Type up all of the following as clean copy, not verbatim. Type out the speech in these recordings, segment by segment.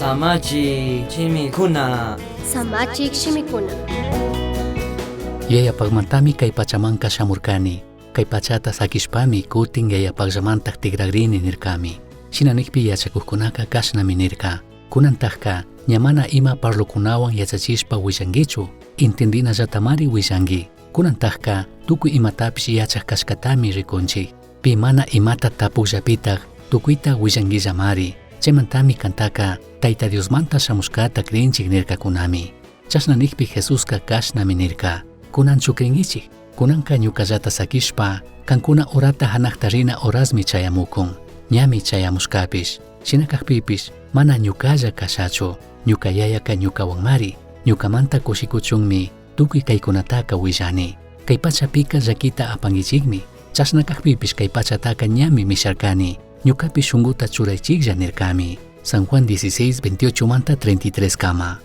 Samachik shimikuna. Samachik shimikuna. Yayapajmantami cai pachamanca shamurcani. Cai pachata saquishpami cutin yayapajllamantaj tigragrini nircami. Shina nijpi yachacujcunaca cashnami nirca. Cunantajca ña mana ima parlocunahuan yachachishpa huillanguichu, intindinallatamari huillangui. Cunantajca tucui imatapish yachaj cashcatami ricunchij. Pi mana imata tapujllapitaj tucuita huillanguillamari. Chaimantami cantaca Taita Diosmanta shamushcata crinchij nircacunami. Chashna nijpi Jesusca cashnami nirca. Cunanchu cringuichij? Cunanca ñucallata saquishpa, cancuna urata janajta rina horasmi chayamucun. Ñami chayamushcapish. Shina cajpipish, mana ñucalla cashachu. Ñuca yayaca ñucahuanmari. Ñucamanta cushicuchunmi tucui caicunataca huillani. Cai pachapica llaquita apanguichijmi. Chashna cajpipish cai pachataca ñami misharcani. Ñucapi shunguta churaichijlla nircami. San Juan 16, 28 manta 33 kama.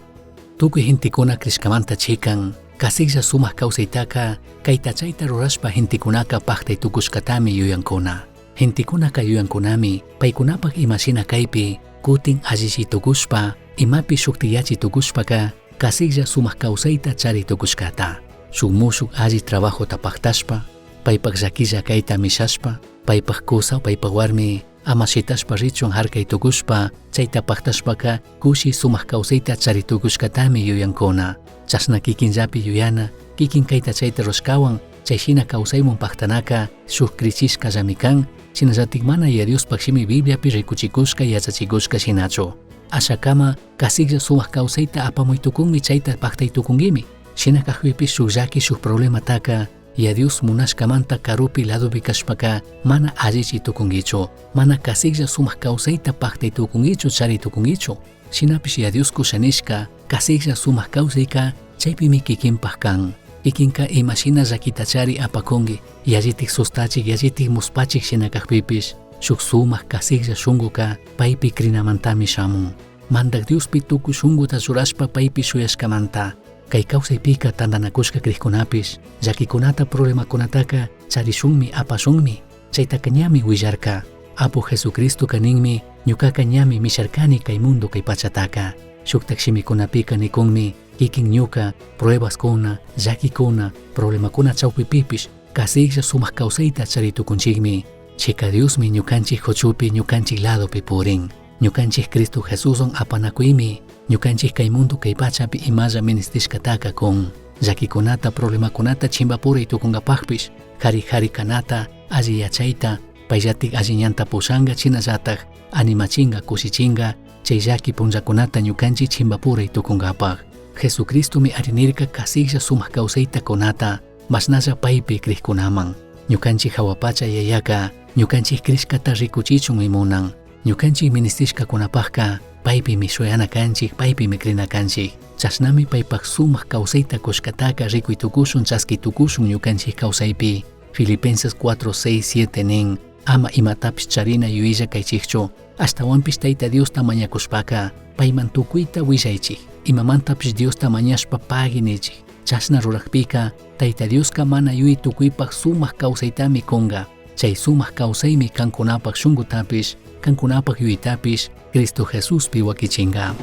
Tucui gentecuna crishcamanta chican, casijlla sumaj causaitaca, caita chaita rurashpa gentecunaca pajtai tucushcatami yuyancuna. Gentecunaca yuyancunami, paicunapaj imashina caipi, cutin allichi tucushpa, imapi shuktiyachi tucushpaca, casijlla sumaj causaita chari tucushcata. Shuk mushuk alli trabajota pajtashpa, paipaj llaquilla caita mishashpa, paipaj cusa, paipaj warmi, ama shitashpa richun harkay tucushpa, chaita pajtashpaca kushi sumak kawsayta chari tukushkatami yuyankuna. Chashna kikinllapi yuyana, kikin kayta chayta rurashkawan, chay shina kawsayman pajtanaka shuk krichishkallami kan, shinallatik mana Yaya Diospaj shimi Bibliapi rikuchikushka yachachikushka shinachu. Ashakama kasiklla sumak kawsayta apamuy tukunmi chayta paktay tukunkimi. Shina kajpipish shuk llaki shuk problemataka Yaya Dios munashkamanta karupi ladopi kashpaka mana allichi tukunkichu, mana kasiklla sumak kawsayta paktay tukunkichu chari tukunkichu. Shinapish Yaya Dios kusha nishka kasiklla sumak kawsayka chaypimi kikinpaj kan. Kikinka imashina llakita chari apakunki, yallitik sustachik, yallitik muspachik shina kajpipish, shuk sumak kasiklla shunkuka paypi krinamantami shamun. Mandak Diospi tukuy shunkuta churashpa paypi shuyashkamanta. Kay kawsaypika tantanakushka krikkunapish, llakikunata problemakunataka charishunmi apashunmi, chaytaka ñami willarka. Apu Jesucristoka ninmi, ñukaka ñami misharkani kay mundo kay pachataka. Shuktak shimikunapika nikunmi, kikin ñuka, pruebaskuna, llakikuna, problemakuna chawpipipish, kasiklla sumak kawsayta chari tukunchikmi. Chika Diosmi ñukanchik huchupi ñukanchik ladopi purin. Ñukanchik Cristo Jesuswan apanakuymi, ñukanchik kay mundo kay pachapi imalla ministishkataka kun. Llakikunata, problemakunata chimbapuray tukunkapakpish, jari jari kanata, alli yachayta, payllatik alli ñanta pushanka shinallatak animachinka, kushichinka, chay llaki punllakunata ñukanchik chimbapuray tukunkapak. Jesucristomi arinirka kasiklla sumak kawsayta kunata, mashnalla paypi krikkunaman. Ñukanchik hawa pacha yayaka, ñukanchik krishkata rikuchichunmi munan. Ñukanchik ministishkakunapajka paypimi shuyana kanchik, paypimi krina kanchik. Chashnami paypak sumak kawsayta kushkataka rikuy tukushun, chaski tukushun ñukanchik kawsaypi. Filipenses 4, 6, 7 nin, ama imatapish charina yuyilla kaychikchu, ashtawanpish Tayta Diosta mañakushpaka, payman tukuyta willaychik, imamantapish Diosta mañashpa pagui nichik. Chashna rurakpika, Tayta Dioska mana yuy tukuypak sumak kawsaytami kunka. Chay sumak kawsaymi kankunapak shunkutapish, kankunapak yuytapish, Cristo Jesuspi wakichinka.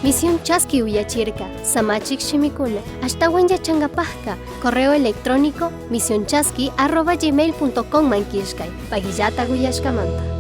Misión Chaski uyachirka, samachik shimikuna, ashtawan yachankapajka, correo electrónico misionchaski@gmail.com man killkay, pagillata uyashkamanta.